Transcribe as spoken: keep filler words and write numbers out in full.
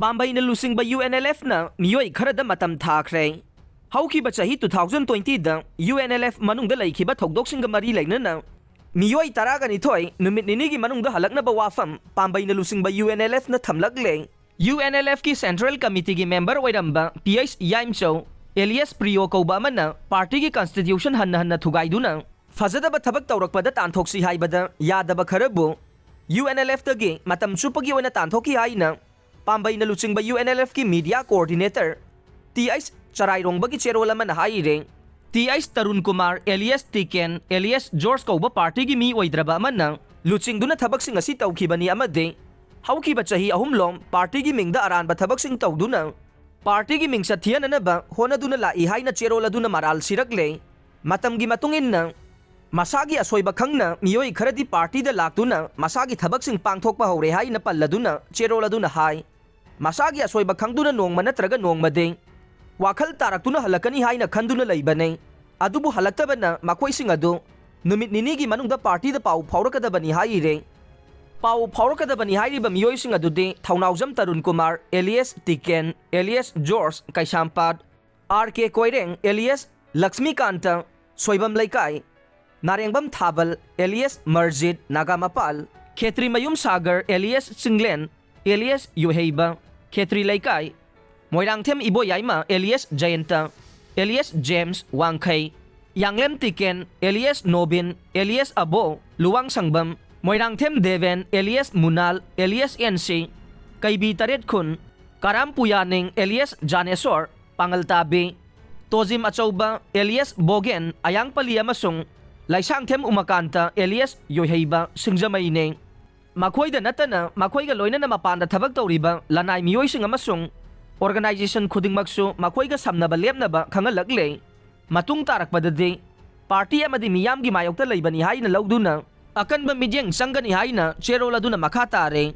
ꯄꯥꯝꯕꯩꯅ ꯂꯨꯆꯤꯡꯕ UNLFꯅ ꯃꯤꯑꯣꯏ ꯈꯔꯗ ꯃꯇꯝ ꯊꯥꯈ꯭ꯔꯦ꯫ ꯍꯧꯈꯤꯕ ꯆꯍꯤ two thousand twentyꯗ UNLF ꯃꯅꯨꯡꯗ ꯂꯩꯈꯤꯕ ꯊꯧꯗꯣꯛꯁꯤꯡꯒ ꯃꯔꯤ ꯂꯩꯅꯅ ꯃꯤꯑꯣꯏ ꯇꯔꯥꯒ ꯅꯤꯊꯣꯏ ꯅꯨꯃꯤꯠ ꯅꯤꯅꯤꯒꯤ ꯃꯅꯨꯡꯗ ꯍꯜꯂꯛꯅꯕ ꯋꯥꯐꯝ ꯄꯥꯝꯕꯩꯅ ꯂꯨꯆꯤꯡꯕ UNLFꯅ ꯊꯝꯂꯛꯂꯦ꯫ UNLFꯀꯤ Central Committeeꯒꯤ member ꯑꯣꯏꯔꯝꯕ P H ꯌꯥꯏꯃꯆꯧ alias ꯄ꯭ꯔꯤꯌꯣ ꯀꯧꯕ ꯑꯃꯅ partyꯒꯤ constitution ꯍꯟꯅ ꯍꯟꯅ ꯊꯨꯒꯥꯏꯗꯨꯅ ꯐꯖꯗꯕ ꯊꯕꯛ ꯇꯧꯔꯛꯄꯗ ꯇꯥꯟꯊꯣꯛꯁꯤ ꯍꯥꯏꯕꯗ ꯌꯥꯗꯕ ꯈꯔꯕꯨ UNLFꯇꯒꯤ ꯃꯇꯝ ꯆꯨꯞꯄꯒꯤ ꯑꯣꯏꯅ ꯇꯥꯟꯊꯣꯛꯈꯤ ꯍꯥꯏꯅ ꯄꯥꯝꯕꯩꯅ ꯂꯨꯆꯤꯡꯕ UNLFꯀꯤ media coordinator Th ꯆꯔꯥꯏꯔꯣꯡꯕꯒꯤ ꯆꯦꯔꯣꯜ ꯑꯃꯅ ꯍꯥꯏꯔꯦ꯫ Th Tarun Kumar alias Tiken alias George ꯀꯧꯕ partyꯒꯤ ꯃꯤ ꯑꯣꯏꯗ꯭ꯔꯕ ꯑꯃꯅ ꯂꯨꯆꯤꯡꯗꯨꯅ ꯊꯕꯛꯁꯤꯡ ꯑꯁꯤ ꯇꯧꯈꯤꯕꯅꯤ ꯑꯃꯗꯤ ꯍꯧꯈꯤꯕ ꯆꯍꯤ ꯑꯍꯨꯝꯂꯣꯝ partyꯒꯤ ꯃꯤꯡꯗ ꯑꯔꯥꯟꯕ ꯊꯕꯛꯁꯤꯡ ꯇꯧꯗꯨꯅ partyꯒꯤ ꯃꯤꯡꯆꯠ ꯊꯤꯍꯟꯅꯅꯕ ꯍꯣꯠꯅꯗꯨꯅ ꯂꯥꯛꯏ ꯍꯥꯏꯅ ꯆꯦꯔꯣꯜ ꯑꯗꯨꯅ ꯃꯔꯥꯜ ꯁꯤꯔꯛꯂꯦ꯫ ꯃꯇꯝꯒꯤ ꯃꯇꯨꯡ ꯏꯟꯅ ꯃꯁꯥꯒꯤ ꯑꯁꯣꯏꯕ ꯈꯪꯅ ꯃꯤꯑꯣꯏ ꯈꯔꯗꯤ partyꯗ ꯂꯥꯛꯇꯨꯅ ꯃꯁꯥꯒꯤ ꯊꯕꯛꯁꯤꯡ ꯄꯥꯡꯊꯣꯛꯄ ꯍꯧꯔꯦ ꯍꯥꯏꯅ ꯄꯜꯂꯗꯨꯅ ꯆꯦꯔꯣꯜ ꯑꯗꯨꯅ ꯍꯥꯏ, ꯃꯁꯥꯒꯤ ꯑꯁꯣꯏꯕ ꯈꯪꯗꯨꯅ ꯅꯣꯡꯃ ꯅꯠꯇ꯭ꯔꯒ ꯅꯣꯡꯃꯗꯤ ꯋꯥꯈꯜ ꯇꯥꯔꯛꯇꯨꯅ ꯍꯜꯂꯛꯀꯅꯤ ꯍꯥꯏꯅ ꯈꯟꯗꯨꯅ ꯂꯩꯕꯅꯤ꯫ ꯑꯗꯨꯕꯨ ꯍꯜꯂꯛꯇꯕꯅ ꯃꯈꯣꯏꯁꯤꯡ ꯑꯗꯨ ꯅꯨꯃꯤꯠ ꯅꯤꯅꯤꯒꯤ ꯃꯅꯨꯡꯗ partyꯗ ꯄꯥꯎ ꯐꯥꯎꯔꯛꯀꯗꯕꯅꯤ ꯍꯥꯏꯔꯤꯔꯦ꯫ ꯄꯥꯎ ꯐꯥꯎꯔꯛꯀꯗꯕꯅꯤ ꯍꯥꯏꯔꯤꯕ ꯃꯤꯑꯣꯏꯁꯤꯡ ꯑꯗꯨꯗꯤ Thounaojam Tarun Kumar alias Tiken alias George Keishampat, R K Koireng alias Lakshmikanta, Soibam Leikai, Narengbam ꯊꯥꯕꯜ alias ꯃꯔꯖꯤꯠ ꯅꯥꯒꯥꯃꯄꯥꯜ, ꯈꯦꯇ꯭ꯔꯤꯃꯌꯨꯝ Sagar alias Chinglen alias Yoiheiba, Khetri Leikai, Moirangthem Iboyaima alias Jayanta alias James Wangkhei, Yanglem Tiken alias Nobin alias Abo Luwangsangbam, Moirangthem Deben alias Munal alias N C, Keibi ꯇꯔꯦꯠ ꯈꯨꯟ, ꯀꯔꯥꯝ ꯄꯨꯌꯥꯅꯤꯡ alias ꯖꯥꯅꯦꯁꯣꯔ ꯄꯥꯉꯜꯇꯥꯕꯤ, ꯇꯣꯖꯤꯝ ꯑꯆꯧꯕ alias ꯕꯣꯒꯦꯟ ꯑꯌꯥꯡꯄꯜꯂꯤ ꯑꯃꯁꯨꯡ ꯂꯩꯁꯥꯡꯊꯦꯝ ꯎꯃꯀꯥꯟꯇ alias ꯌꯣꯏꯍꯩꯕ ꯁꯤꯡꯖꯃꯩꯅꯤ꯫ ꯃꯈꯣꯏꯗ ꯅꯠꯇꯅ ꯃꯈꯣꯏꯒ ꯂꯣꯏꯅꯅ ꯃꯄꯥꯟꯗ ꯊꯕꯛ ꯇꯧꯔꯤꯕ ꯂꯅꯥꯏ ꯃꯤꯑꯣꯏꯁꯤꯡ ꯑꯃꯁꯨꯡ organization ꯈꯨꯗꯤꯡꯃꯛꯁꯨ ꯃꯈꯣꯏꯒ ꯁꯝꯅꯕ ꯂꯦꯞꯅꯕ ꯈꯪꯍꯜꯂꯛꯂꯦ꯫ ꯃꯇꯨꯡ ꯇꯥꯔꯛꯄꯗꯗꯤ party ꯑꯃꯗꯤ ꯃꯤꯌꯥꯝꯒꯤ ꯃꯥꯌꯣꯛꯇ ꯂꯩꯕꯅꯤ ꯍꯥꯏꯅ ꯂꯧꯗꯨꯅ ꯑꯀꯟꯕ ꯃꯤꯠꯌꯦꯡ ꯆꯪꯒꯅꯤ ꯍꯥꯏꯅ ꯆꯦꯔꯣꯜ ꯑꯗꯨꯅ ꯃꯈꯥ ꯇꯥꯔꯦ꯫